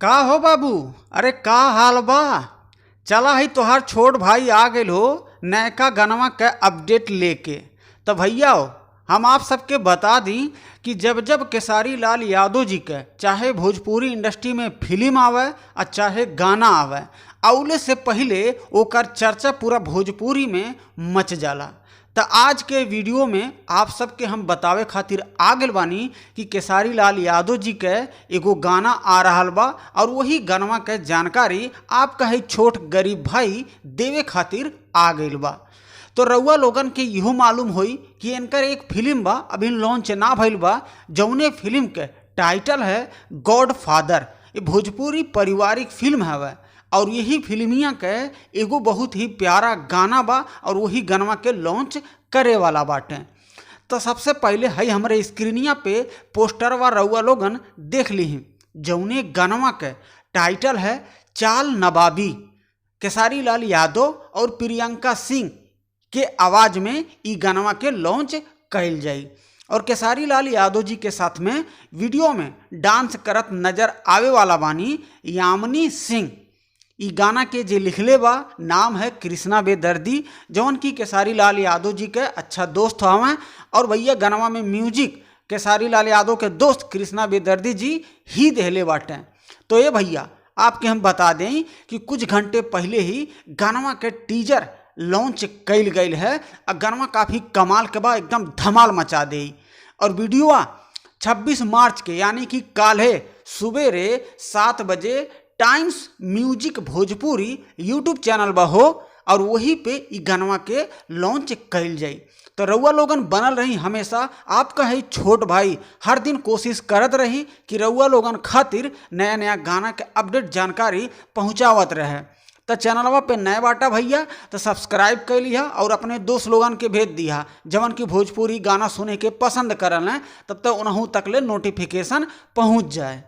का हो बाबू, अरे का हाल बा। चला हई तोहार छोट भाई आ गइल हो नयका गनवा के अपडेट लेके। त भैया हो, हम आप सबके बता दी कि जब जब खेसारी लाल यादव जी के चाहे भोजपुरी इंडस्ट्री में फिल्म आवे आ चाहे गाना आवे, अउले से पहिले ओकर चर्चा पूरा भोजपुरी में मच जाला। त आज के वीडियो में आप सबके हम बतावे खातिर आ गइल बानी कि खेसारी लाल यादव जी के एगो गाना आ रहल बा और वही गानवा के जानकारी आपका है छोट गरीब भाई देवे खातिर आ गइल बा। तो रउआ लोगन के इहो मालूम होई कि इनकर एक फिल्म बा, अभी लॉन्च ना भइल बा, जौने फिल्म के टाइटल है गॉड फादर। ये भोजपुरी पारिवारिक फिल्म हवे और यही फिल्मिया के एगो बहुत ही प्यारा गाना बा और वही गानवा के लॉन्च करे वाला बाटे। तो सबसे पहले हई हमरे स्क्रीनिया पे पोस्टरवा रउआ लोगन देख लीही, जौने गानवा के टाइटल है चाल नवाबी। खेसारी लाल यादव और प्रियंका सिंह के आवाज़ में ई गानवा के लॉन्च कइल जाई और खेसारी लाल यादव जी के साथ में वीडियो में डांस करत नजर आवे वाला बानी यामिनी सिंह। ई गाना के जे लिखले बा नाम है कृष्णा बेदर्दी, जौन की खेसारी लाल यादव जी के अच्छा दोस्त हवें और भैया गानवा में म्यूजिक खेसारी लाल यादव के दोस्त कृष्णा बेदर्दी जी ही देहले बाटे। तो ये भैया आपके हम बता दें कि कुछ घंटे पहले ही गानवा के टीजर लॉन्च कइल गइल है और गानवा काफ़ी कमाल के बा, एकदम धमाल मचा दे। और वीडियोआ 26 मार्च के यानी कि काल्हे सुबेरे 7 बजे Times Music Bhojpuri YouTube channel बा हो और वही पे ई गानवा के लॉन्च कइल जाई। तो रउआ लोगन बनल रही हमेशा, आपका है छोट भाई हर दिन कोशिश करत रही कि रउआ लोगन खातिर नया नया गाना के अपडेट जानकारी पहुंचावत रहे। तो चैनलवा पे नए बाटा भैया तो सब्सक्राइब कर लिहा और अपने दोस्त लोगन के भेज दिहा जवन की भोजपुरी गाना सुने के पसंद करल हैं, तब तक उनहु तक ले नोटिफिकेशन पहुंच जाए।